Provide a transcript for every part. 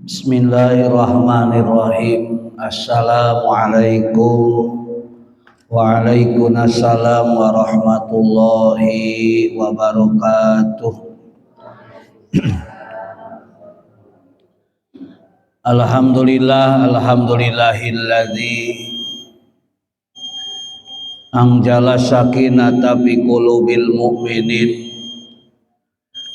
Bismillahirrahmanirrahim. Assalamualaikum. Waalaikumsalam warahmatullahi wabarakatuh. Alhamdulillah, alhamdulillahilladzi anjala sakinata fi qulubil mu'minin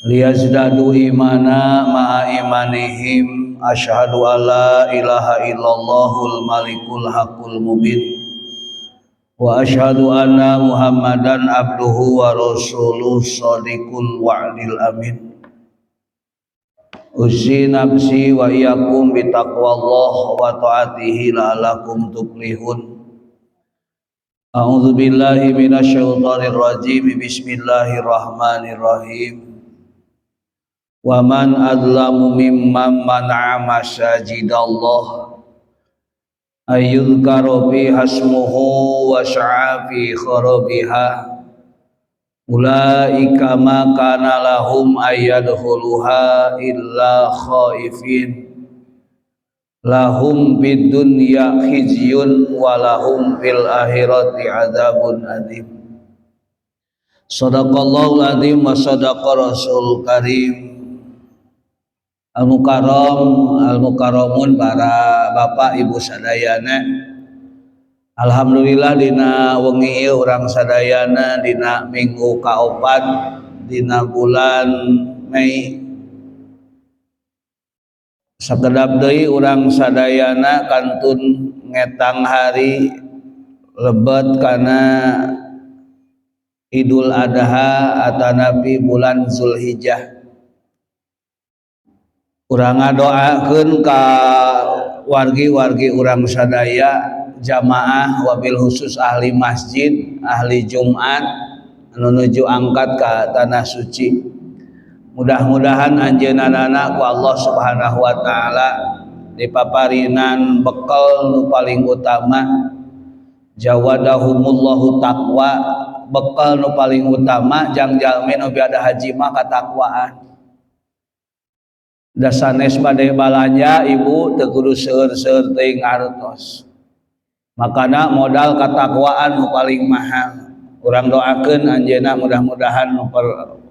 liyazdadu imana ma'a imanihim. Asyhadu alla ilaha illallahul malikul haqqul mubin wa asyhadu anna Muhammadan abduhu wa rasuluh shadiqul wa'dil amin. Usi nafsi wa iyyakum bitaqwallah wa ta'atihi la'allakum tuflihun. A'udzu billahi minasyaitonir rajim. Bismillahirrahmanirrahim. Wa man adlamu mimman mana'a masajidallah ayyudhkaru fi hasmuhu wa sa'a fi kharabiha ulaika ma kana lahum ayyadkhuluha illa khaifin lahum fid dunya khizyun wa lahum fil akhirati adzabun adzim. Shadaqallahul adzim wa shadaqa rasul karim. Al-Mukarram, Al-Mukarramun, para bapak ibu sadayana. Alhamdulillah dina wengi ieu urang sadayana dina minggu kaopat dina bulan Mei. Sakedap deui urang sadayana kantun ngetang hari lebet kana Idul Adha atanapi bulan Zulhijjah. Urang ngadoakeun ka wargi-wargi urang sadaya jamaah wabil khusus ahli masjid, ahli Jumat anu nuju angkat ka tanah suci. Mudah-mudahan anjeunna ku Allah Subhanahu wa taala dipaparinan bekal nu paling utama, jawadahumullahu taqwa, bekal nu paling utama jang jalmi nu biada haji mah katakwaan. Da sanes bade balanja ibu teu kudu seueur-seueur teuing artos. Makana modal katakwaan nu paling mahal. Urang doakeun anjeunna mudah-mudahan nu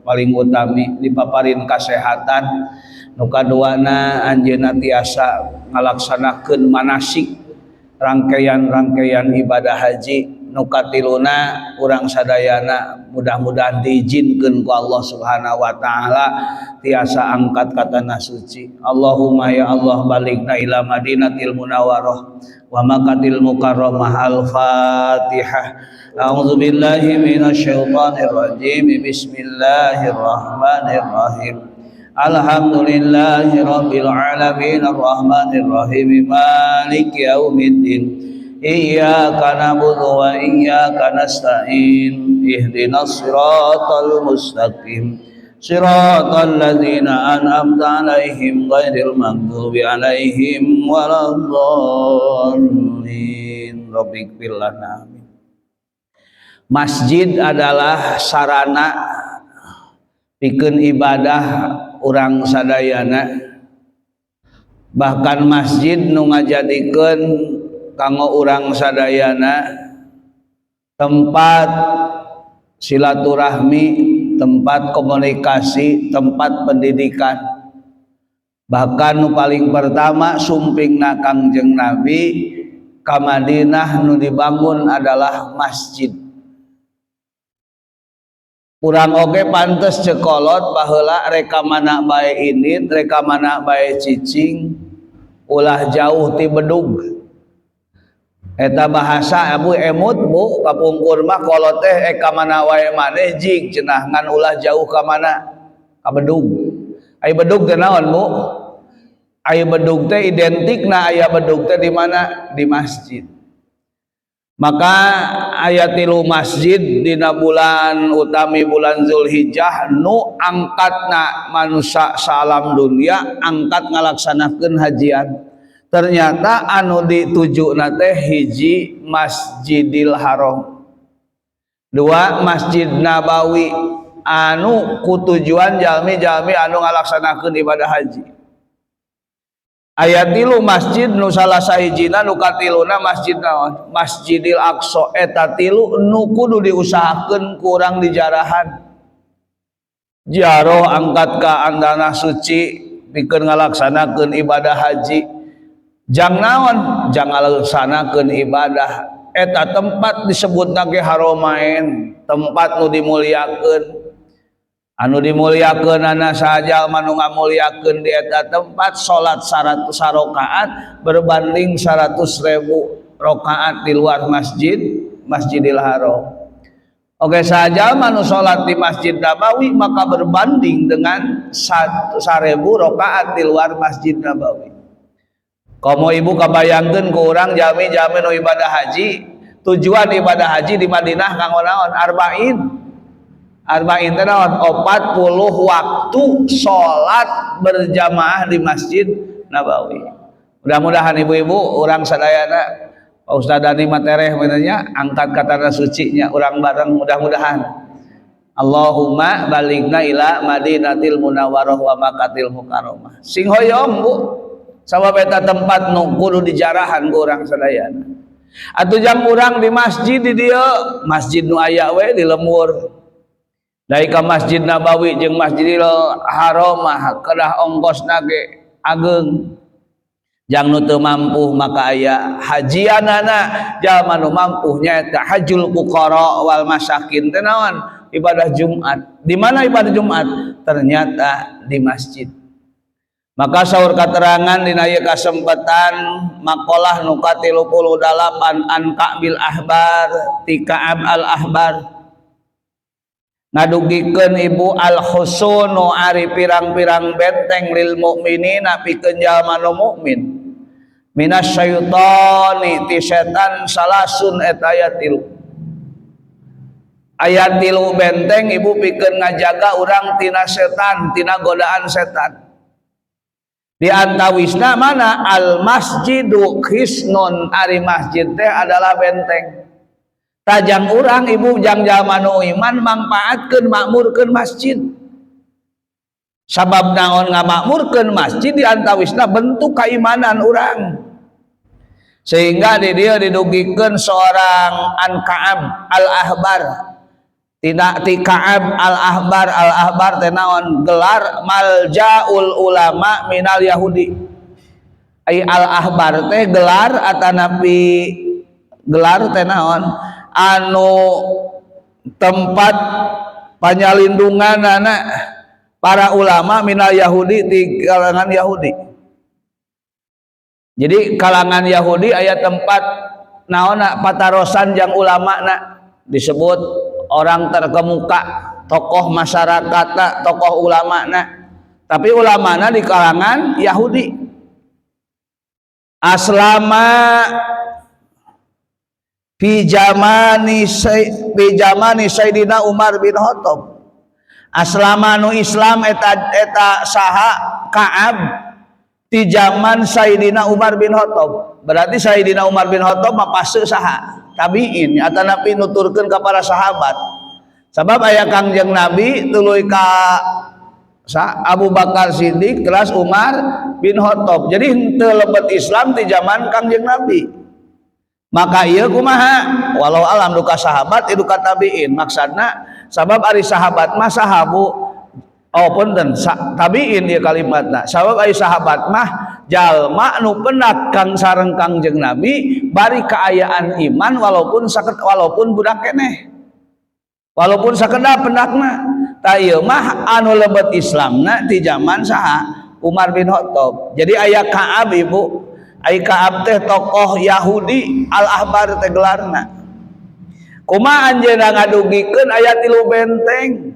paling utami dipaparin kasehatan, nu kaduana anjeunna tiasa ngalaksanakeun manasik rangkaian-rangkaian ibadah haji, nu katiluna urang sadayana mudah-mudahan diizinkeun ku Allah Subhanahu wa taala tiasa angkat ka tanah suci. Allahumma ya Allah baligna ila Madinatil Munawwarah wa Makkatil Mukarramah. Al-Fatihah. A'udzu billahi minasyaitonir rajim. Bismillahirrahmanirrahim. Alhamdulillahi rabbil alamin arrahmanir rahim maliki yaumiddin. Iyyaka na'budu wa iyyaka nasta'in. Ihdinas siratal mustaqim. Siratal ladzina an'amta 'alaihim ghairil maghdubi 'alaihim waladdallin. Rabbighfir lana. Masjid adalah sarana pikeun ibadah urang sadayana. Bahkan masjid nu ngajadikeun kanggo urang sadayana tempat silaturahmi, tempat komunikasi, tempat pendidikan. Bahkan nu paling pertama sumpingna Kangjeng Nabi ka Madinah nu dibangun adalah masjid. Urang oge pantes cekolot baheula reka mana bae indit, reka mana bae cicing, ulah jauh ti bedug. Eta bahasa abu emut bu kapungkur mah kolot teh ka mana wae maneh jig cenah ngan ulah jauh ka mana ka bedug. Aya bedug teh naon bu? Aya bedug teh identikna aya bedug teh di mana? Di masjid. Maka aya tilu masjid dina bulan utami bulan Zulhijjah nu angkatna manusia salam dunia angkat ngalaksanakeun hajian. Ternyata anu ditujuna teh hiji Masjidil Haram. Dua, Masjid Nabawi anu ku tujuan jalmi-jalmi anu ngalaksanakeun ibadah haji. Aya tilu masjid nu salah sahijina, nu katiluna masjid naon? Masjidil Aqsa. Eta tilu nu kudu diusahakeun ku urang dijarahan, ziarah, angkat ka tanah suci pikeun ngalaksanakeun ibadah haji. Jang naon? Jang ngalaksanakeun ibadah. Eta tempat disebut ge Haromain, tempat nu dimuliakeun. Anu dimuliakeun ana saja nu ngamuliakeun di eta tempat salat 100 rakaat berbanding 100 ribu rakaat di luar masjid Masjidil Haram. Oke, saja manu salat di Masjid Nabawi maka berbanding dengan 1.000 rakaat di luar Masjid Nabawi. Komo ibu kabayangkeun ku urang jalmi-jalmi nu ibadah haji, tujuan ibadah haji di Madinah kanggo naon? Arba'in. Arba'in teh naon? 40 waktu salat berjamaah di Masjid Nabawi. Mudah-mudahan ibu-ibu urang sadayana, Pak Ustaz Dani Matereh nya angkat ka tanah suci nya urang bareng, mudah-mudahan. Allahumma balighna ila Madinatil Munawwarah wa Makkatil Mukarramah. Sing hoyong, Bu. Sabab eta tempat nu kudu dijarahan ku urang sadayana. Atuh jang urang di masjid di dieu, masjid nu aya we di lembur. Dari ka Masjid Nabawi jeung Masjidil Haram mah kedah ongkosna ge ageng. Jang nu teu mampu maka aya hajianana jalma nu mampu, nyaeta hajul fuqara wal masakin teh naon? Ibadah Jumat. Di mana ibadah Jumat? Ternyata di masjid. Maka saur katerangan dina ieu kasempatan makalah nu ka-38 an Ka'bil Ahbar, ti Ka'ab al Ahbar, ngadugikeun ibu, al husunu ari pirang-pirang benteng lil mukminina pikeun jalma nu mukmin, minasyaitani ti setan, salasun eta aya tilu. Aya tilu benteng, ibu, pikeun ngajaga urang tina setan, tina godaan setan. Di antawisna mana? Al masjidu hisnun, ari masjid teh adalah benteng. Tajang urang, ibu, jang jalma nu iman mangpaatkeun, makmurkeun masjid. Sabab naon ngamakmurkeun masjid? Di antawisna bentuk keimanan urang. Sehingga di dia didugikeun seorang an Ka'ab al Ahbar, tidak ti Ka'ab al Ahbar. Al Ahbar teh naon? Gelar maljaul ulama minal Yahudi. Ai al Ahbar teh gelar atanapi gelar teh naon? Anu tempat panyalindungan anak para ulama minal Yahudi, di kalangan Yahudi. Jadi kalangan Yahudi aya tempat naon patarosan jang ulama na, disebut orang terkemuka, tokoh masyarakat, tokoh ulama na, tapi ulama na di kalangan Yahudi. Aslama fi zamani Sayyidina Umar bin Khattab. Aslama nu Islam eta eta saha? Ka'ab di zaman Sayyidina Umar bin Khattab. Berarti Sayyidina Umar bin Khattab mah fase saha? Tabiin atanapi nuturkeun ka para sahabat. Sabab aya Kangjeng Nabi, tuluy ka sa Abu Bakar Siddiq, kelas Umar bin Khattab. Jadi henteu lebet Islam di zaman Kangjeng Nabi. Maka ieu kumaha? Walau alam, duka sahabat duka tabiin maksudna. Sabab ari sahabat mah sahabu, oh punten, tabiin ieu kalimatna. Sabab ari sahabat mah jalma nu pendak kang sareng Kangjeng Nabi bari kaayaan iman, walaupun saket, walaupun budak keneh, walaupun sakedap pendakna. Tah, ieu mah anu lebet Islamna di zaman saha? Umar bin Khattab. Jadi aya Ka'ab, ibu. Ai Ka'ab teh tokoh Yahudi, al-Ahbar teh gelarna. Kumaha anjeunna ngadugikeun aya tilu benteng?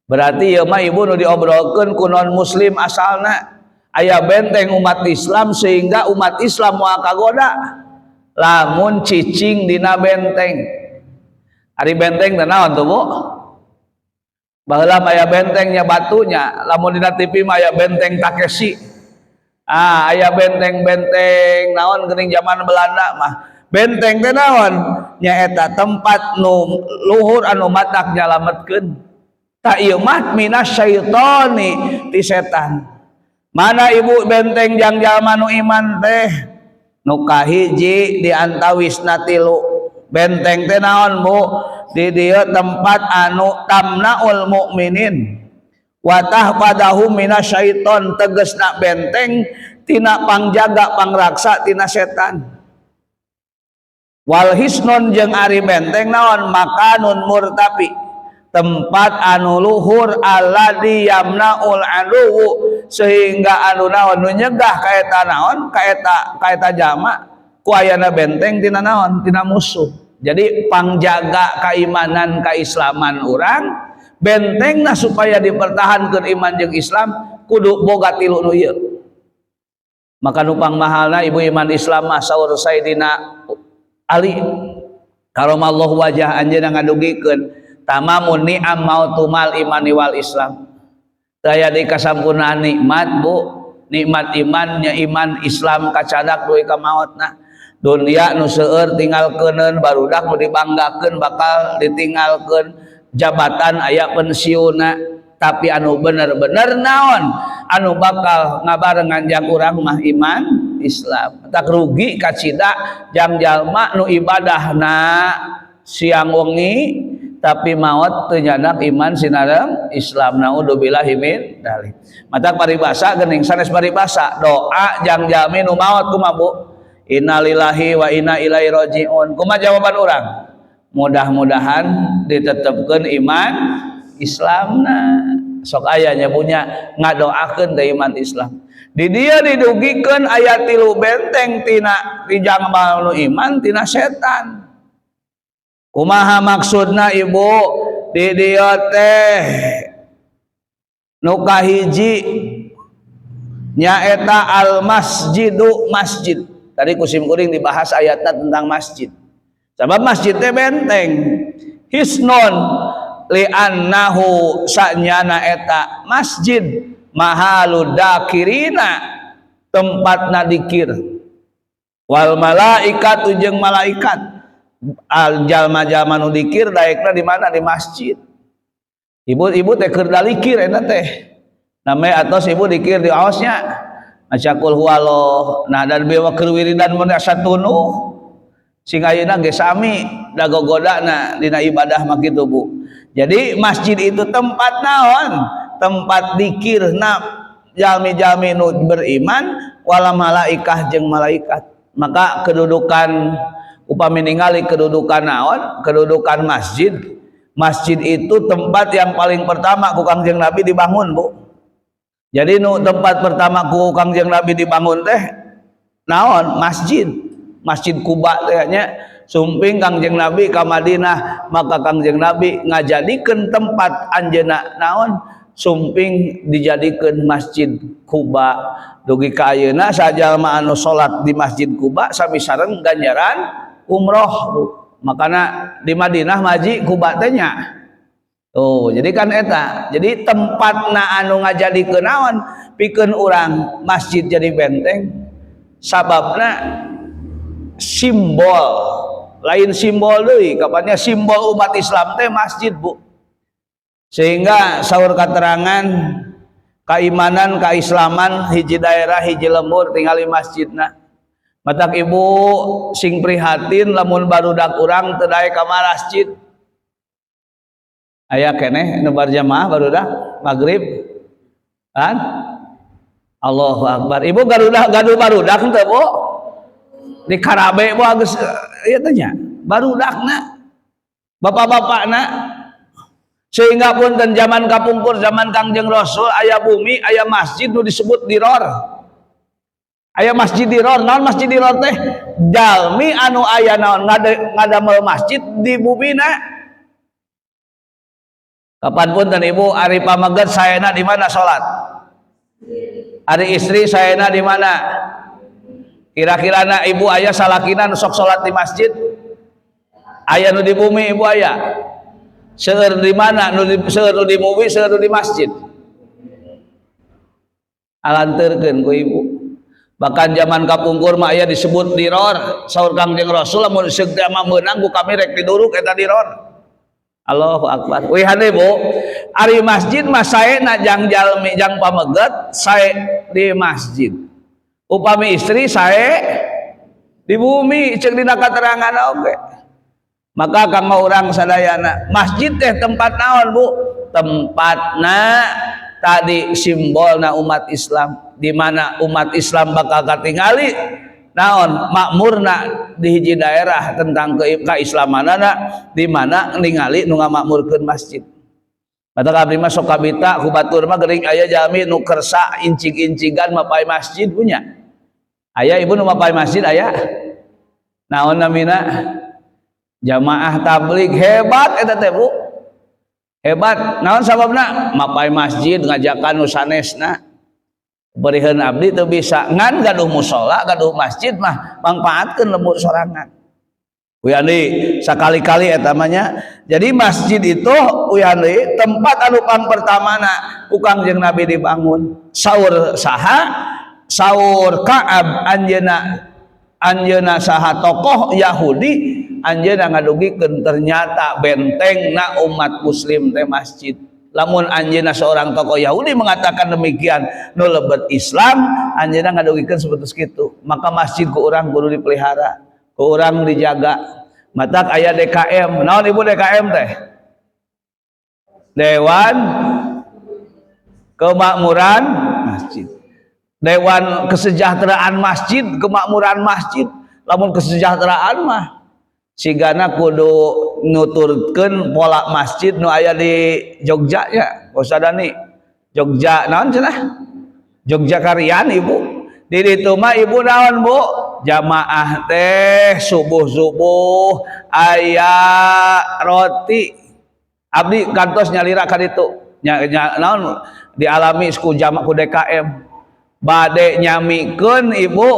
Berarti ieu mah, ibu, nu diobrolkeun ku non muslim asalna. Aya benteng umat Islam sehingga umat Islam moal kagoda lamun cicing dina benteng. Ari benteng teh naon tuh, Bu? Baheula aya bentengnya, batunya. Lamun dina TV mah aya Benteng Takeshi. Ah, aya benteng-benteng naon geuning zaman Belanda mah. Benteng teh naon? Nyaeta tempat nu luhur anu matak nyalametkeun. Tak ieu mah minasyaitoni, ti setan. Mana, Ibu, benteng jang jalma nu iman teh? Nu kahiji di antawisna tilu benteng teh naon, Bu? Di dieu tempat anu tamnaul mukminin wa tahfadahu minasyaiton, tegesna benteng tina pangjaga, pangraksa tina setan. Wal hisnun, jeung ari benteng naon? Makanun murtafi, tempat anu luhur, alladzi yamnaul aduwu, sehingga anu naon, nu nyegah kaeta naon, kaeta jalma ku ayana benteng tina naon, tina musuh. Jadi pangjaga keimanan, keislaman urang, bentengna supaya dipertahankan iman jeung Islam kudu boga tilu nu ieu. Maka nu pangmahalna, Ibu, iman Islam mah saur Sayyidina Ali karamallahu wajah, anjeunna ngadugikeun tamamun ni'am mautu ma'al imani wal Islam. Daya di kasampurnaan nikmat, Bu, nikmat imannya, iman Islam kacadak dugi ka maotna. Dunia nu seueur tinggalkeuneun, barudak nu dibanggakeun bakal ditinggalkeun, jabatan aya pensiunna, tapi anu bener-bener naon, anu bakal ngabarengan jang urang mah iman Islam. Tak rugi kacida jang jalma nu ibadahna siang wengi tapi maot teu nyandak iman sinareng Islam, naudzubillahi min dzalik. Matak paribasa geuning, sanes paribasa, doa jang jalmi nu maot kumaha, Bu? Innalillahi wa inna ilaihi rajiun. Kumaha jawaban urang? Mudah-mudahan ditetepkeun iman Islamna. Sok aya nya punya ngadoakeun teh iman Islam. Di dia didugikeun aya tilu benteng tina rijang nu iman tina setan. Kumaha maksudna, Ibu? Di dieu teh nu kahiji nyaeta al masjidu, masjid. Tadi ku sim kuring dibahas ayatnya tentang masjid, sebab masjid teh benteng. Hisnon li'annahu, sanyana eta masjid, mahalu dakirina, tempatna dikir, wal malaikatu, jeung malaikat. Al jalma-jalma nu dikir daekna di mana? Di masjid. Ibu-ibu teh keur dalikir eta teh namanya, atos ibu dikir di aosnya maca kul huwallah. Nah, dan bewa keur wiridan mun asa tunuh sing ayeuna ge sami da gogodana dina ibadah mah kitu, Bu. Jadi masjid itu tempat naon? Tempat dikir na jalmi-jalmi nu beriman, wala malaikah, jeung malaikat. Maka kedudukan, upami ningali kedudukan naon, kedudukan masjid, masjid itu tempat yang paling pertama ku Kangjeng Nabi dibangun, Bu. Jadi nu tempat pertama ku Kangjeng Nabi dibangun teh naon? Masjid. Masjid Kuba teh nya. Sumping Kangjeng Nabi ka Madinah, maka Kangjeng Nabi ngajadikeun tempat anjeunna naon, sumping dijadikeun Masjid Kuba. Dugi ka ayeuna sajalma anu salat di Masjid Kuba sami sareng ganjaran umroh, Bu. Makana di Madinah maji Kuba teh nya. Oh, jadi kan eta. Jadi tempatna anu ngajadikeun naon, pikeun urang masjid jadi benteng, sababna simbol, lain simbol deui, kapannya simbol umat Islam teh masjid, Bu. Sehingga saur katerangan keimanan, keislaman hiji daerah, hiji lembur tinggal di masjidna. Matak Ibu sing prihatin lamun barudak urang teu daek ka masjid. Aya keneh nu jamaah barudak maghrib kan? Allahu Akbar. Ibu garuda gaduh barudak henteu, Bu? Di karabe, Bu, geus ieu teh nya barudakna, bapak-bapakna. Sehingga pun dan zaman kapungkur, zaman Kangjeng Rasul, aya bumi, aya masjid nu disebut diror, aya masjid diror. Naon masjid diror teh? Jalmi anu aya naon, ngadamel masjid di bumina. Kapan pun dan Ibu, ari pameget saena di mana salat? Ari istri saena di mana? Kira-kira na Ibu aya salakina nu sok salat di masjid? Aya nu di bumi, Ibu, aya? Seueur di mana nu di, seueur nu di bumi, seueur nu di masjid? Alanteurkeun ku Ibu. Bahkan zaman kapungkur mah aya disebut diror. Saur Kangjeng Rasul, lamun seuk teh mah meunang ku kami rek diduruk eta diror. Allahu akbar. Wih hade, Bu. Ari masjid mah saena jang jalmi, jang pameget sae di masjid. Upami istri sae di bumi, cek dina katerangan oge. Maka kanggo urang sadayana, masjid teh tempat naon, Bu? Tempatna tadi simbolna umat Islam, di mana umat Islam bakal katingali naon makmurna di hiji daerah tentang keislamanana, di mana ningali nu ngamakmurkeun masjid. Mata abdi mah sok kabita ku batur mah geuning aya jalmi nu kersa incig-incigan mapay masjid punya. Aya, Ibu, nu mapay masjid? Aya. Naon namina? Jamaah tabligh. Hebat eta teh, Bu. Hebat. Naon sababna? Mapay masjid ngajakan nu sanesna. Beriheun abdi teu bisa, ngan gaduh musola, gaduh masjid mah mangpaatkeun lembur sorangan. Uyandi sakali-kali eta mah nya. Jadi masjid itu, Uyandi, tempat anu pang pertamana ku Kangjeng Nabi dibangun. Saur saha? Saur Ka'ab. Anjeuna, anjeuna saha? Tokoh Yahudi. Anjeunna ngadugikeun ternyata bentengna umat muslim teh masjid. Lamun anjeunna seorang tokoh Yahudi mengatakan demikian, nu lebet Islam anjeunna ngadugikeun seperti itu, maka masjid ku urang kudu dipelihara, ku urang dijaga. Matak aya DKM. Naon, Ibu, DKM teh? Dewan Kemakmuran Masjid, Dewan Kesejahteraan Masjid, Kemakmuran Masjid. Lamun kesejahteraan mah sigana kudu nuturkeun pola masjid nu aya di Jogja nya, Ustaz Dani. Jogja naon cenah? Jogja Karian, Ibu. Di ditu mah, Ibu, naon, Bu? Jamaah teh subuh-subuh aya roti. Abdi kantos nyalira ka ditu nya, nya, naon dialami ku jamaah, ku DKM bade nyamikeun, Ibu.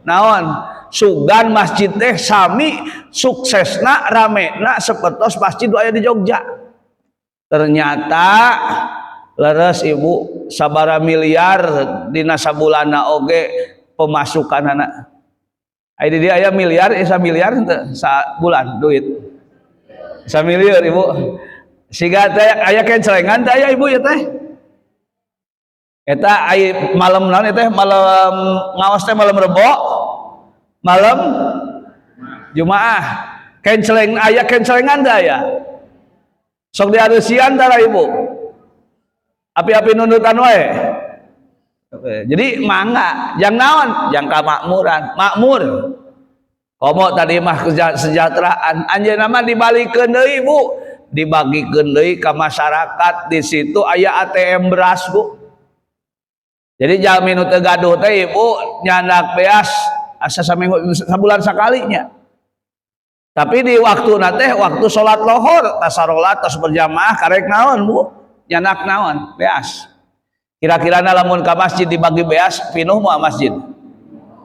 Naon sugan masjid teh sami suksesna, ramena sepertos masjid aya di Jogja. Ternyata leres, Ibu, sabara miliar dina sabulana oge pemasukan anak. Aya di dia aya miliar, isa miliar henteu sabulan duit? Samiliar, Ibu. Siga teh aya kencelengan teh aya, Ibu, ya teh. Eta aya malam naon teh? Malam ngaos teh malam Rebo, malam Jumaah. Kenceleng, aya kencelengan teh aya. Sok diarusian tara, Ibu? Api-api nundutan wae. Oke, jadi mangga jang naon? Jang kamakmuran, makmur. Komo tadi mah kesejahteraan, anjeunna mah dibalikeun deui, Bu, dibagikeun deui ka masyarakat. Di situ aya ATM beras, Bu. Jadi jalmi nu teu gaduh teh, Ibu, nyandak beas asa saminggu, sabulan sakalinya. Tapi di waktu teh waktu sholat lohor, tas sarolat, tas berjamaah, karek naon, Bu? Nyandak naon? Beas. Kira-kira lamun ka masjid dibagi beas, pinuh moal masjid?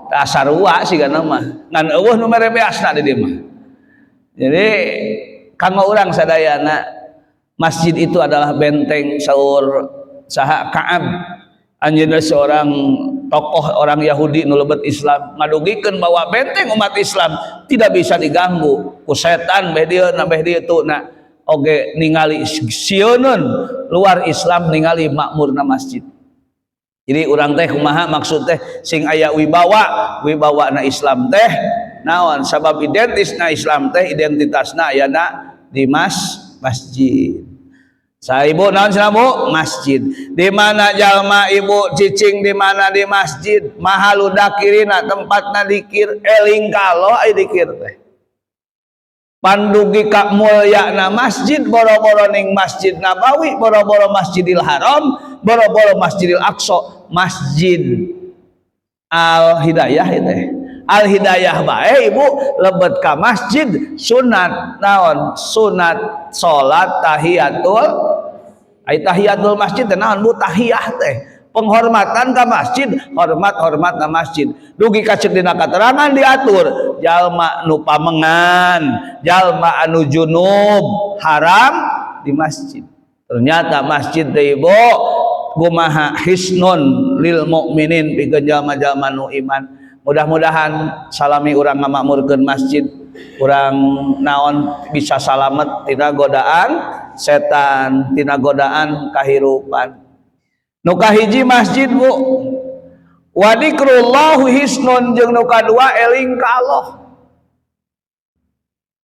Tah, sarua sigana mah. Ngan euweuh nu mere beasna di dieu mah. Jadi kanggo urang sadayana, masjid itu adalah benteng. Saur saha? Ka'ab. Anjeunna seorang tokoh orang Yahudi nu lebet Islam, ngadugikeun bahwa benteng umat Islam tidak bisa diganggu ku setan beh dieu na beh dieu tu na oge. Ningali sieuneun luar Islam ningali makmurna masjid. Jadi urang teh kumaha maksud teh sing aya wibawa, wibawa na Islam teh naon? Sabab identis na Islam teh, identitasna ayana di masjid. Sa, Ibu, naon cenah, Bu? Masjid. Di mana jalma, Ibu, cicing di mana? Di masjid. Mahallu dzakirina, tempatna dikir, eling ka Allah ai dikir teh. Pandugi ka mulyana masjid, boro-boro ning Masjid Nabawi, boro-boro Masjidil Haram, boro-boro Masjidil Aqsa, Masjid Al Hidayah itu. Al Hidayah bae, Ibu, lebet ka masjid sunat naon? Sunat salat tahiyatul, ai tahiyatul masjid teh naon, Bu? Tahiyah teh penghormatan ka masjid, hormat-hormat ka masjid. Dugi ka ceuk dina katerangan diatur jalma nu pamengan, jalma anu junub haram di masjid. Ternyata masjid teh, Ibu, kumaha hisnun lil mukminin pikeun jalma-jalma nu iman. Mudah-mudahan salami urang ngamakmurkeun masjid, urang naon bisa salamet tina godaan setan, tina godaan kahirupan. Nu kahiji masjid Bu, wa dzikrullahu hisnun, jeung nu kadua eling ka Allah.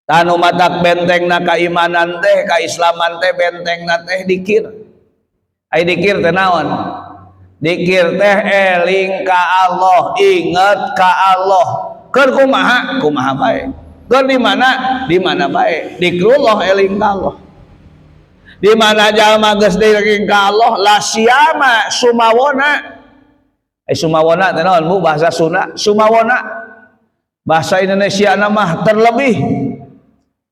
Tanu matak bentengna kaimanan teh, kaislaman teh bentengna teh dikir. Ai dikir teh naon? Dikir teh eling ka Allah, inget ka Allah. Keur kumaha? Kumaha bae. Keur di mana? Di mana bae. Dikrullah eling ka Allah. Di mana jalma geus dieling ka Allah, la siyama sumawona. Ai sumawona teh naon Bu? Bahasa Sunda sumawona. Bahasa Indonesia mah terlebih.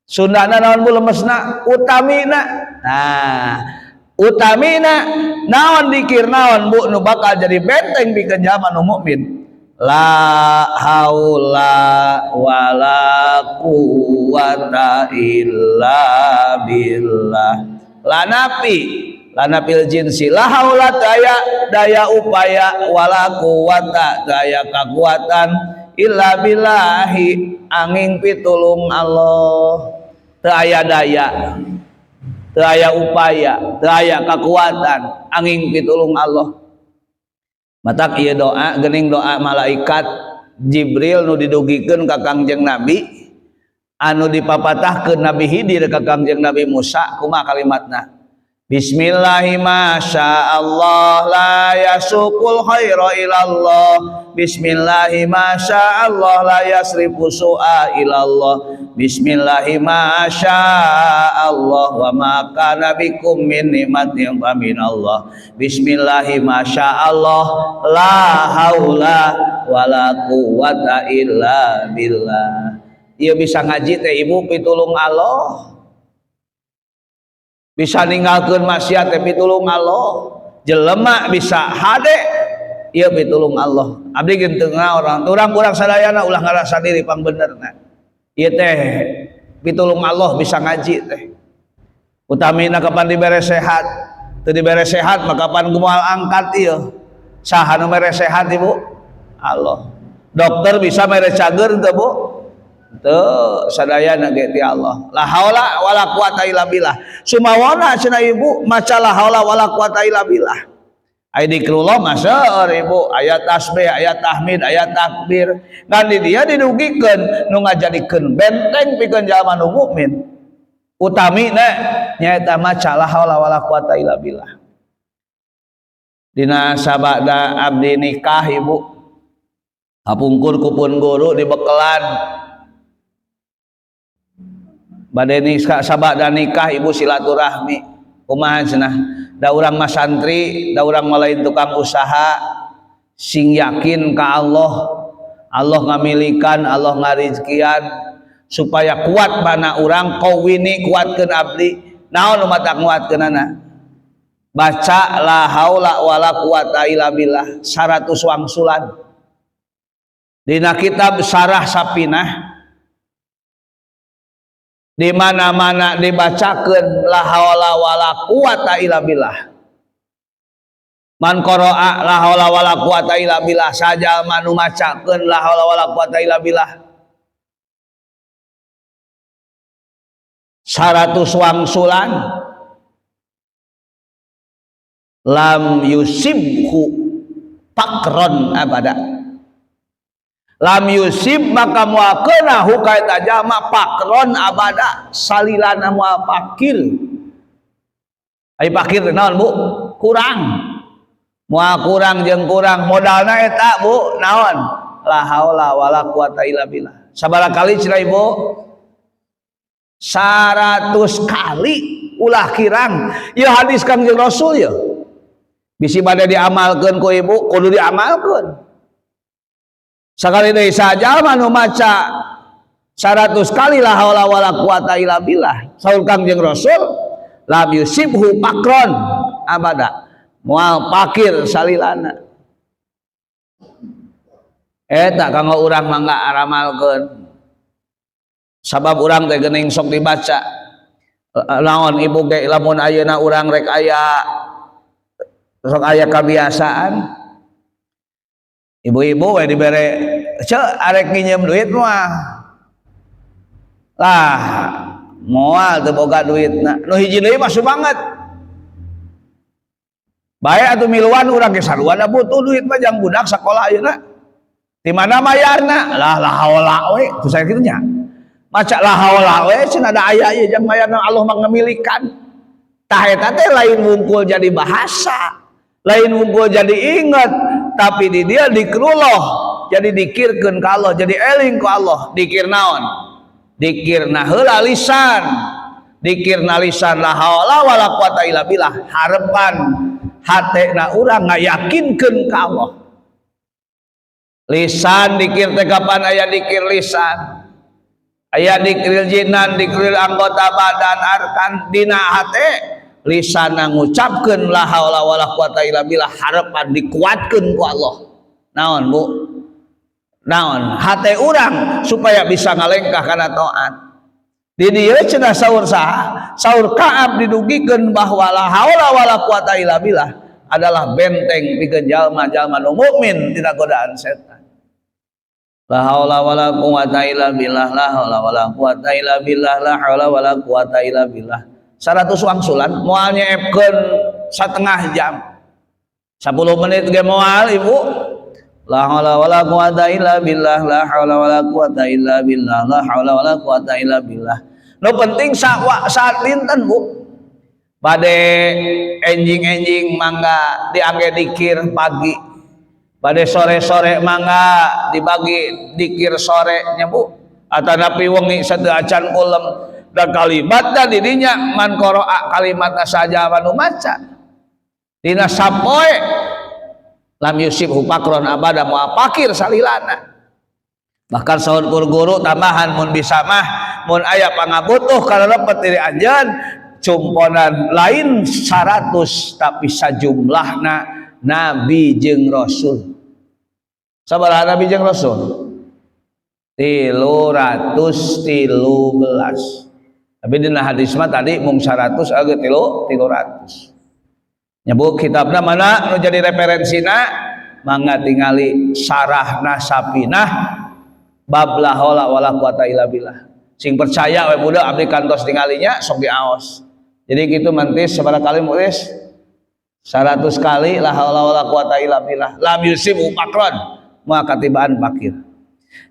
Sundana naon Bu lemesna? Utamina. Nah, utamina naon dikir naon Bu nu bakal jadi benteng pikeun jalma nu mukmin? La haula wala quwata illa billah. La nafi, la nafil jinsi, la haula daya, daya upaya, wala quwata daya kakuatan, illa billahi angin pitulung Allah. Teu aya daya, teu aya upaya, teu aya kakuatan angin pitulung Allah. Matak ieu doa geuning doa malaikat Jibril nu didugikeun ka Kangjeng Nabi, anu dipapatahkeun Nabi Khidir ka Kangjeng Nabi Musa, kumaha kalimatna? Bismillahi masyaallah la yasukul khaira ilallah. Bismillahi masyaallah la yasrifu su'a ilallah. Bismillahi masyaallah wa ma kana bikum min nikmatin fa minallah. Bismillahi masyaallah la haula wala quwata illa billah. Ieu bisa ngaji teh ibu pitulung Allah. Bisa ninggalkeun maksiat teh pitulung Allah. Jelema bisa hade ieu pitulung Allah. Abdi ge teu orang urang sadayana ulah ngarasa diri pangbenerna. Ieu teh pitulung Allah bisa ngaji teh. Utamina kapan dibere sehat, teu dibere sehat maka kapan moal angkat ieu. Saha nu mere sehat Ibu? Allah. Dokter bisa mere cager teu Bu? Teu, sadayana ge ti Allah. La haula wala quwata illa billah. Sumawona cenah Ibu maca la haula wala quwata illa billah. Ai dikrullah mah seueur Ibu, aya tasbih, aya tahmid, aya takbir. Ngan di dia didugikeun nu ngajadikeun benteng pikeun jalma nu mukmin. Utamina nyaeta maca la haula wala quwata illa billah. Dina sabada abdi nikah Ibu, kapungkur kupun guru dibekelan. Bade nikah sabada nikah Ibu silaturahmi. Kumaha cenah? Da urang mah santri, da urang mah lain tukang usaha, sing yakin ka Allah. Allah ngamilikan, Allah ngarizkian supaya kuat mana urang kawini kuatkeun abdi. Naon nu matak nguatkeunana? Baca la haula wala quwata illa billah 100 wangsulan. Dina kitab Syarah Safinah di mana-mana dibacakeun la haula wala quwata illa billah. Man qara'a la haula wala quwata illa billah, sajalma nu macakeun la haula wala quwata illa billah 100 wangsulan, lam yusibhu fakron abada. Lam yusib maka moal keuna ka eta jalma fakron abada, salilana moal fakir. Ai fakir teh naon Bu? Kurang. Moal kurang jeung kurang modalna eta Bu naon? La haula wala quwata illa billah. Sabaraha kali cenah Ibu? 100 kali ulah kirang. Ieu hadis Kangjeng Rasul ya. Bisi bade diamalkeun ku Ibu, kudu diamalkeun. Sakali deui sajalma nu maca 100 kali la haula wala quwata illa billah, saur Kangjeng Rasul lam yusibhu fakron abada, moal fakir salilana. Eta kanggo urang mangga aramalkeun. Sabab urang teh geuning sok dibaca. Naon ibu ge lamun ayeuna urang rek aya Sok aya kebiasaan ibu-ibu we dibere, "Cek, arek nginjem duit mah." "Lah, moal, teu boga duitna." Nu hiji deui mah banget bae atuh miluan, urang ge sarua da butuh duit mah jang budak sakola ayeuna. Di mana mayarna? Lah, la haula we, tuh saya kitu nya. Maca la haula we cenah, da aya ieu jang mayarna, Allah mah ngemilikan. Tah, eta teh lain wungkul jadi bahasa, lain wungkul jadi inget, tapi di dia dikrullah, jadi dikirkeun ka Allah, jadi eling ku Allah. Dikir naon? Dikirna heula lisan, dikirna lisan la haula wala quwata illa billah, harepan hatena urang ngayakinkeun ka Allah. Lisan dikir teh kapan aya dikir lisan, aya dikir jinan, dikir anggota badan, arkan dina hate. Lisan ngucapkeun la haula wala quwata illa billah, harapan dikuatkeun ku Allah. Naon, Bu? Naon hate urang supaya bisa ngalengkah kana taat. Di dieu cenah saur saha? Saur Ka'ab, didugikeun bahwa la haula wala quwata illa billah adalah benteng pikeun jalma-jalma nu mukmin tina godaan setan. La haula wala quwata illa billah, la haula wala quwata illa billah, la haula wala quwata illa billah. 100 wangsulan moal nyeepkeun setengah jam. 10 menit ge moal, Ibu. La haula wala quwata illa billah, la haula wala quwata illa billah, la haula wala quwata illa billah. Nu penting saat dinten, Bu. Bade enjing-enjing mangga diangge dikir pagi, pada sore-sore mangga dibagi dikir sore nya, Bu, atau napi wengi satu acan kulem. Dan kalimatna didinya man qara'a, kalimatna saja manu maca dina sapoe lam yusibhu faqrun abada, moal fakir salilana. Bahkan saur guru tambahan, mun bisa mah mun aya pangabutuh kana lepet diri anjeun, cumponan lain 100 tapi sajumlahna nabi jeung rasul. Sabaraha nabi jeung rasul? 313. Tapi dina hadis mah tadi mung 100 agak tilu 300. Nyebut kitabna mana nu jadi referensina, mangga tingali Syarahna Safinah bab la haula wala quwata illa billah. Sing percaya we budak, abdi kantos tingalinya sok diaos. Jadi gitu mantis sabaraha kali mulis 100 kali la haula wala quwata illa billah lam yusibu faqron, moal katibaan fakir.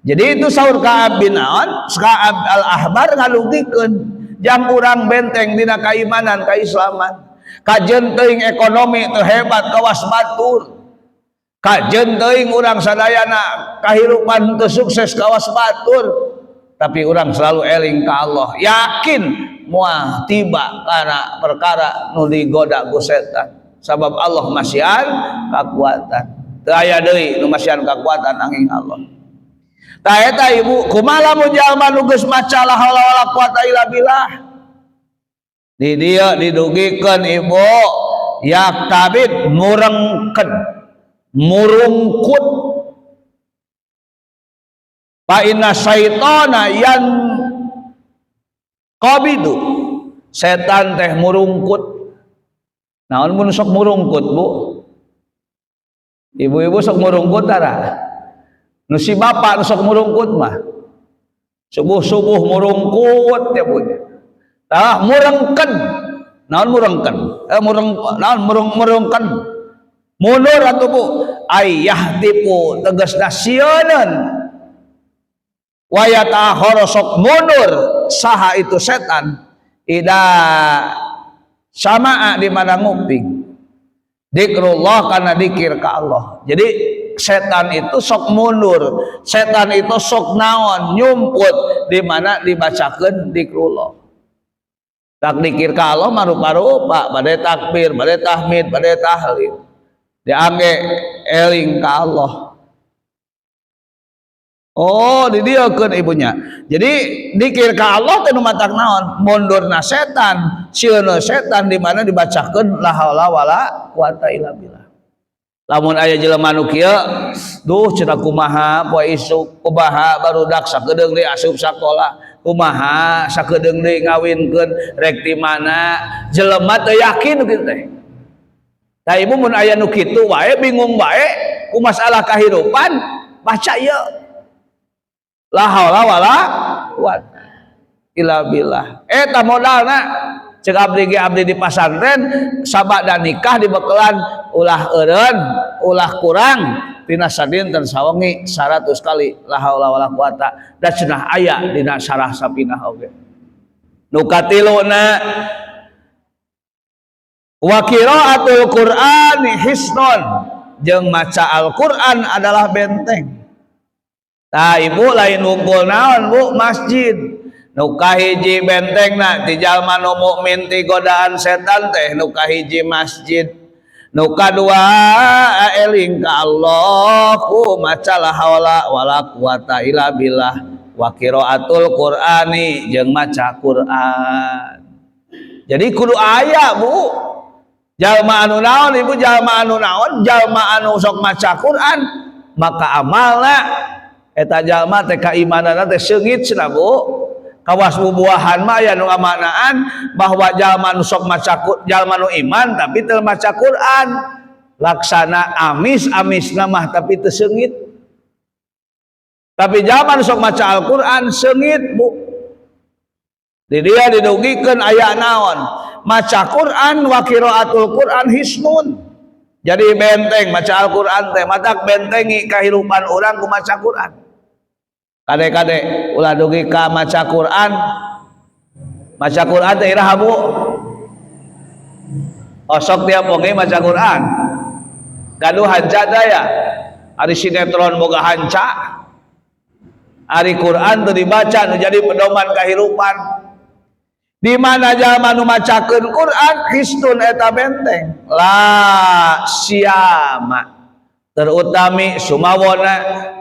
Jadi itu saur Ka'ab bin Aon, Ka'ab al-Ahbar, ngalugikeun jang urang benteng dina keimanan, keislaman. Kajen teuing ekonomi teu hebat kawas batur, kajen teuing urang sadayana kahirupan teu sukses kawas batur, tapi urang selalu eling ka Allah, yakin moal tiba karena perkara nu digoda ku setan, sabab Allah masihan kakuatan, teu aya deui nu masihan kakuatan angin Allah. Tah eta, Ibu, kumaha lamun jalma nu geus maca la haula wala quwata illa billah? Di dieu didugikeun, Ibu, yaktabid murengkeun, murungkut, fa inna syaitana yan qabidu, setan teh murungkut. Naon mun sok murungkut, Bu? Ibu-ibu sok murungkut tara? Nu si bapak nu sok murungkut mah subuh-subuh murungkut ya, Bu. Tah, murengken naon? Murengken, eh, mureng naon? Murung, murungken, mundur atuh, Bu. Ayah tipu tegasna sieuneun, wa yata'akhkharu, sok mundur saha itu setan, ida sama'a di mana nguping, dikrullah karena dikir ke Allah. Jadi setan itu sok mundur, setan itu sok naon, nyumput di mana dibacakan dikrullah. Tak dikir ke Allah marupa-rupa, bade takbir, bade tahmid, bade tahlil, diangge eling ke Allah. Oh, didieukeun ibunya. Jadi dikir ka Allah teh nu matak naon? Mundurna setan, sieuna setan di mana dibacakeun la haula wala quwata illa billah. Lamun aya jelema nu kieu, duh cenah, kumaha poe isuk, kumaha barudak sakedeung deui asup sakola, kumaha sakedeung deui ngawinkeun, rek di mana, jelema teu yakin kitu teh. Tah, Ibu, mun aya nu kitu wae, bingung wae ku masalah kahirupan, baca ieu, la haula wala quwata illa billah. Eta modalna. Cek abdi ge, abdi di pasantren sabada nikah dibekelan ulah eureun, ulah kurang tina sadinten sawengi 100 kali la haula wala quwata, da cenah aya dina syarah Sapinah oge. Nu katiluna, wa qiraatul Qur'ani hisnun, jeung maca Al-Qur'an adalah benteng. Tah, Ibu, lain wungkul naon, Bu, masjid. Nu kahiji bentengna ti jalma nu mukmin ti godaan setan teh, nu kahiji masjid, nu kadua eling ka Allah ku maca la haula wala quwata illa billah, wa qiraatul Qur'ani, jeung maca Quran. Jadi kudu aya, Bu, jalma anu naon, Ibu, jalma anu naon, jalma anu sok maca Quran, maka amalna eta jalma teh keimananna teh seungit cenah, Bu. Kawas bubuahan mah aya nu ngamaknaan bahwa jalma nu sok maca, jalma nu iman tapi teu maca Quran, laksana amis-amisna mah tapi teu seungit. Tapi jalma nu sok maca Al-Quran seungit, Bu. Di dia didugikeun aya naon, maca Quran, wa qiraatul Quran hisnun, jadi benteng. Maca Al-Quran teh matak bentengi kehidupan orang ku maca Quran. Kade-kade, ulah dugi ka maca Quran. Maca Quran teh iraha, Bu? Osok tiap wengi maca Quran? Gaduh hanca daya? Ari sinetron boga hanca, ari Quran teu dibaca. Nu jadi pedoman kehidupan di mana jalma nu macakeun Quran, hisnun, eta benteng. La siyama, terutami sumawona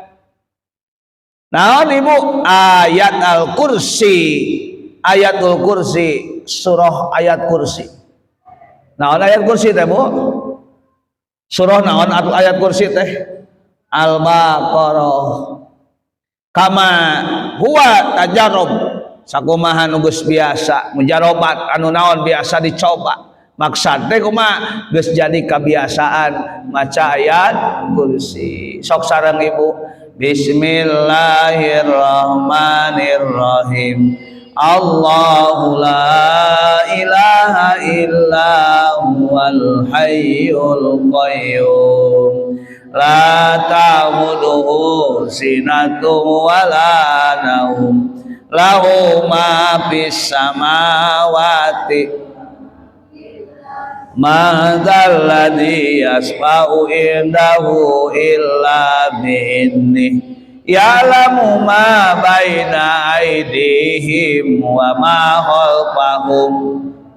naon, Ibu? Ayat Al-Kursi, ayatul kursi, surah ayat kursi. Naon ayat kursi teh, Bu? Surah naon atau ayat kursi teh? Al-Baqarah. Kama huwa tajarrub, sakumaha nu geus biasa, mujarobat, anu naon, biasa dicoba. Maksad teh kumaha geus jadi kebiasaan maca ayat kursi. Sok sareng Ibu. Bismillahirrahmanirrahim. Allahu la ilaha illa huwal hayyul qayyum, la ta'khudhuhu sinatun wala naum, lahu ma fis samawati. Man dzalladzi yasfa'u indahu illa bi'idnih, ya'lamu ma baina aydihim wa ma khalfahum,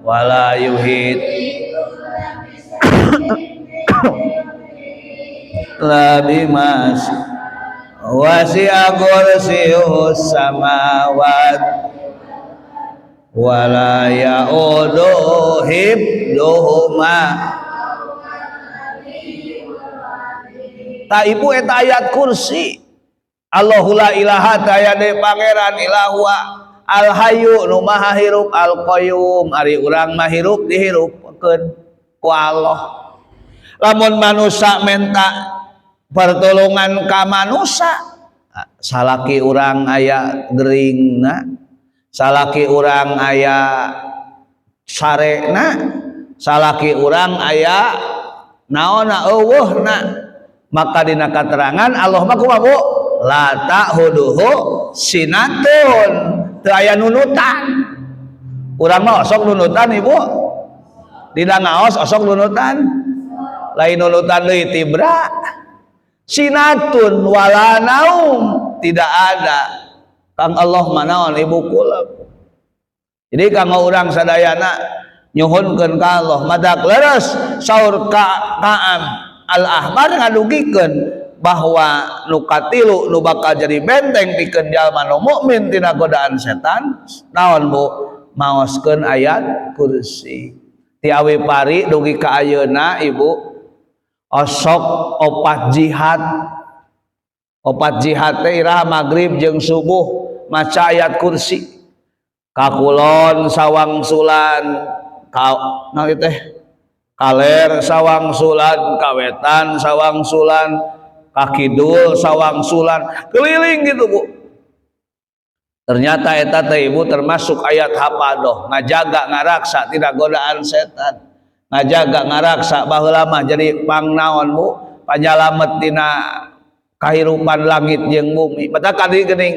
wa la yuhit la bimas wasi'a kursiyyuhus samawat wala ya'udu hibduhuma. Tah, Ibu, eta ayat kursi. Allahu la ilaha, taya deui pangeran, illa huwa al hayyu, nu maha hirup, al qayyum, ari urang mah hirup dihirupkeun ku Allah. Lamun manusia minta pertolongan ka manusia, salaki urang aya geringna, salaki urang aya sarena, salaki urang aya naonna, euweuhna, maka dina katerangan Allah mah kumaha, Bu? La ta'khudhuhu sinatun, teu aya nunutan. Urang mah osok nunutan, Ibu. Dina ngaos osok nunutan, lain nunutan deui, tibra. Sinatun wala naum, tidak ada. Kang Allah manaon, Ibu? Kulep. Jadi kanggo urang sadayana nyuhunkeun ka Allah. Madak leres saur ka Ka'ab al Ahbar ngadugikeun bahwa nu katilu nu bakal jadi benteng pikeun jalma nu mukmin tina godaan setan naon, Bu? Maoskeun ayat kursi. Ti awi pari dugi ka ayeuna, Ibu, osok opat jihad. Opat jihad teh iraha? Maghrib jeung subuh maca ayat kursi. Ka kulon sawangsulan, ka naon teh, Kaler sawangsulan, kawetan sawangsulan, kakidul sawangsulan, keliling gitu, Bu. Ternyata eta teh, Ibu, termasuk ayat hafadoh, ngajaga, ngaraksa tina godaan setan, ngajaga, ngaraksa. Baheula mah jadi pang naon, Bu, panyalamet tina kahirupan langit jeung bumi. Mata kadi geuning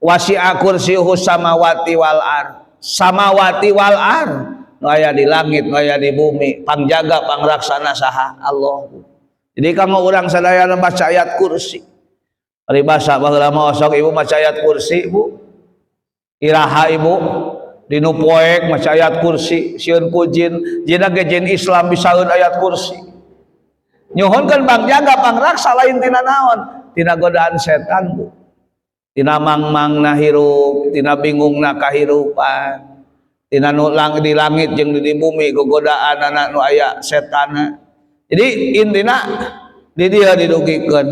wasi'a kursiyuhu samawati wal ar, samawati wal ar, nu aya di langit, nu aya di bumi, pangjaga pangraksana saha? Allah. Jadi kanggo urang sadayana baca ayat kursi. Paribasa baheula mah osok, Ibu, maca ayat kursi, Bu. Iraha, Ibu, dinu poek maca ayat kursi sieun ku jin? Jin ge jin Islam bisaeun ayat kursi. Nyuhunkeun pangjaga pangraksa lain tina naon, tina godaan setan, Bu, tina mangmangna hirup, tina bingungna kahirupan, tina nu lang di langit jeung di bumi gogodaan anak nu aya setan. Jadi intina di dieu didugikeun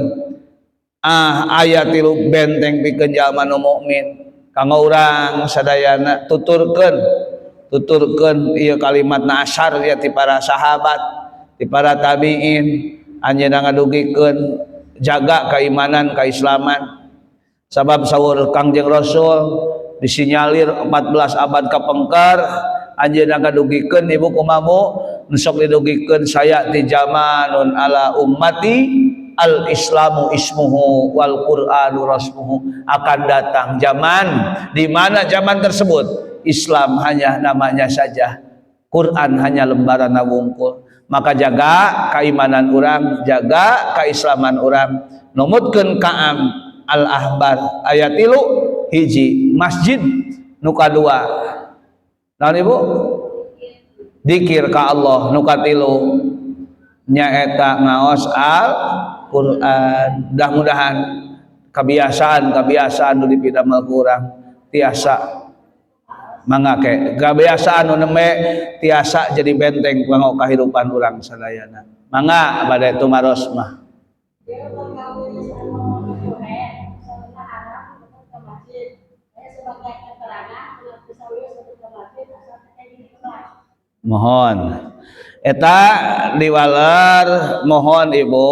ayat tilu benteng pikeun jalma nu mukmin. Kanggo urang sadayana, tuturkeun, tuturkeun ieu kalimat nasar ya ti para sahabat, ti para tabiin. Anjeunna ngadugikeun jaga keimanan, keislaman, sabab saur Kangjeng Rasul disinyalir 14 abad kapengker anjeunna ngadugikeun, Ibu, kumaha nu sok didugikeun, saya'ti zamanun ala ummati al islamu ismuhu wal qur'anu rasmuhu. Akan datang zaman di mana zaman tersebut Islam hanya namanya saja, Quran hanya lembaran wungkul. Maka jaga keimanan urang, jaga keislaman urang, numutkeun Ka'ab al ahbar ayat tilu: hiji masjid, nu kadua naon, Ibu? Dikir ka Allah, nu katilu nyaeta ngaos Al Quran. Mudah-mudahan kebiasaan-kebiasaan nu dipidamel ku urang tiasa mangake kebiasaan nu nembe tiasa jadi benteng kanggo kahirupan urang sadayana. Mangga, bade tumaros mah. Dia kalau kamu haram ke masjid. Saya sebagai keterangan ke masjid asal kayak gini. Mohon, eta diwaler. Mohon, Ibu,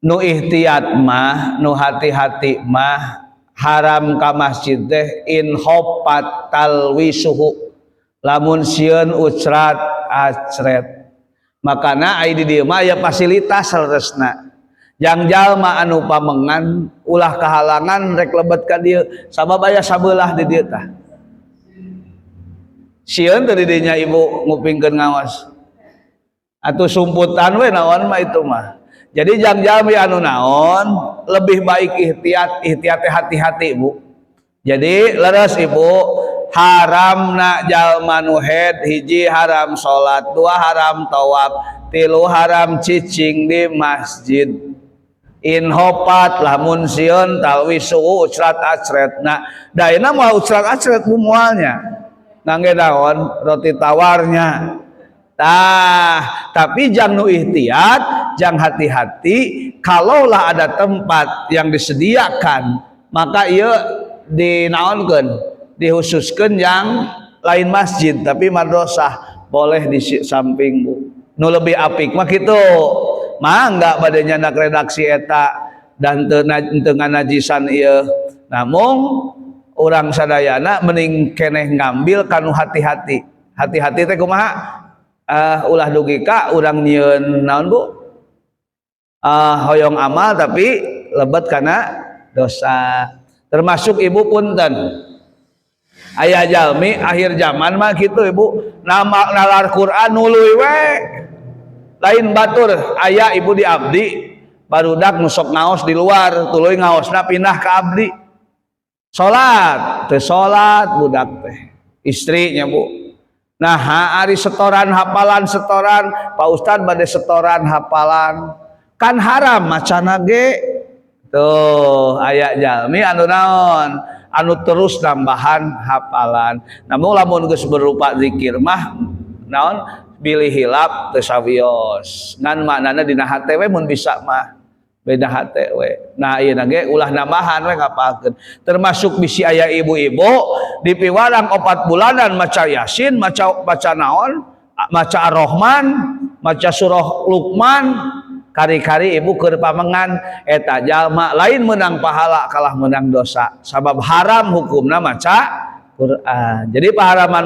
nu ihtiyat mah, nu hati-hati mah, haram ka masjid teh in khofat talwisuhu, lamun sieun ucrat acret. Makana ai di dieu mah aya fasilitas saleresna jang jalma anu pamengan ulah kahalangan rek lebet ka dieu, sabab aya sabelah di dieu. Tah, sieun teu di dinya, Ibu, ngupingkeun ngaos atau sumputan we naon mah itu mah? Jadi jang jalmi anu naon, lebih baik ihtiyat. Ihtiyat teh hati-hati, Bu. Jadi leres, Ibu, haram nak jalma nu haid: hiji haram salat, dua haram tawaf, tilu haram cicing di masjid, in khofat lamun sieun talwisu ucrat acret. Nah, daina mau ucrat acret, Bu, moalnya ngangge naon, roti tawarnya. Tah, tapi jang nu ihtiyat, jang hati-hati, kalaulah ada tempat yang disediakan, maka ieu dinaonkeun, dihususkeun yang lain masjid tapi madrasah boleh di samping, Bu. Nu lebih apik mah kitu. Mangga bade nyandak redaksi eta dan teu teu nganajisan ieu. Namun urang sadayana mending keneh ngambil kanu hati-hati. Hati-hati teh kumaha? Ulah dugi ka urang nyieun naon, Bu? Hoyong amal tapi lebet kana dosa. Termasuk, Ibu, punten, aya jalmi akhir zaman mah gitu, Ibu, nama nalar Quran nuluy we lain batur. Aya, Ibu, di abdi barudak nu sok ngaos di luar, tuluy ngaosna pindah ke abdi. Salat teu salat budak teh, istrinya, Bu. Nah, ari setoran hafalan, setoran, Pak Ustad, bade setoran hafalan, kan haram macana ge. Tuh, aya jalmi anu naon, anu terus nambahan hafalan. Namun lamun geus berupa zikir mah naon, bilih hilap teu sawios, ngan maknana dina hate we mun bisa mah, beda hate we. Nah, ieu ge ulah nambahan we, ngapalkeun. Termasuk bisi aya ibu-ibu di piwarang 4 bulanan maca Yasin, maca, maca naon, maca Ar-Rahman. Maca surah Luqman kari-kari ibu keur pamengan, eta jalma lain menang pahala, kalah menang dosa, sabab haram hukumna maca Quran. Jadi paharaman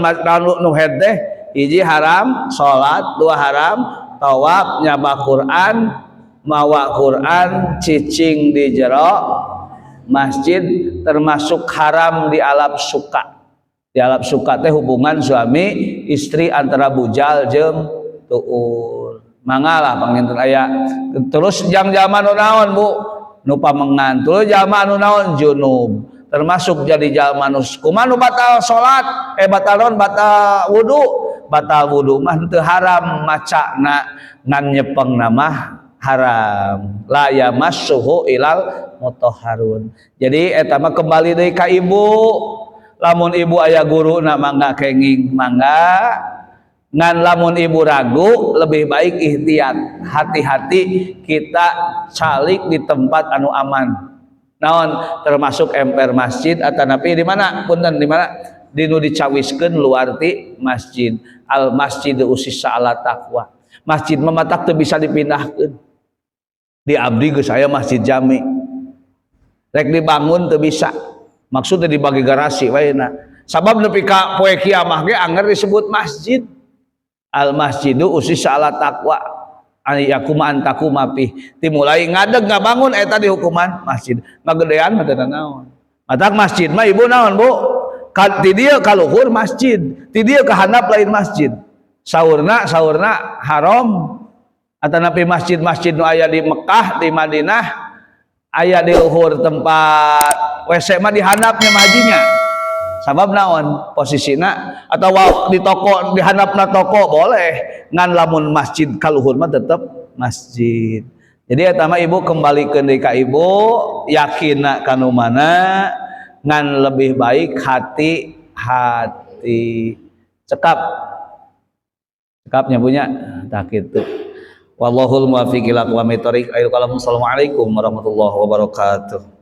nu haid teh, hiji haram salat, dua haram tawaf, nyaba Quran, mawa Quran, cicing di jero masjid, termasuk haram di alap suka. Di alap suka teh hubungan suami istri antara bujal jeung tuur. Mangga lah, panginten aya terus jang jalma nu naon, Bu, nu pamengan, terus jalma nu naon, junub, termasuk jadi jalma nu kumaha, nu batal salat, eh, batal naon, batal wudu. Batal wudu mah teu haram macana, ngan nyepeng mah haram, la yamassuhu ilal mutahharun. Jadi eta mah kembali deui ka ibu. Lamun ibu aya guru na, mangga kenging, mangga. Ngan lamun ibu ragu, lebih baik ihtiyat, hati-hati, kita calik di tempat anu aman, naon, termasuk emper masjid atau napi di mana, punten, di mana, di nu dicawiskeun luar ti masjid. Al masjid ussisa ala taqwa. Masjid mah matak teu bisa dipindahkeun. Di abdi geus aya Masjid Jami, rek dibangun teu bisa, maksudnya dibagi garasi wae na, sabab nepi ka poe kiamah ge anger disebut masjid. Al masjidu ussisa ala taqwa an yakuma an takuma fi. Dimulai ngadeg ngabangun eta dihukuman masjid, ngagedean mah teu naon. Matak masjid mah, ibu, naon, Bu, ka ti dieu ka luhur masjid, ti dieu ka handap lain masjid. Saurna saurna haram atanapi masjid-masjid nu aya di Mekah, di Madinah, aya di luhur tempat WC mah di handapnya majinya, sabab naon posisina, atau di toko, di handapna toko boleh, ngan lamun masjid kaluhur mah tetep masjid. Jadi eta mah ibu kembali ke ka ibu, yakin kanu mana, ngan lebih baik hati-hati. Cekap, cekapnya punya tak gitu. Wallahul muwaffiq ila aqwamit thoriq. Ayo kalam. Assalamualaikum warahmatullahi wabarakatuh.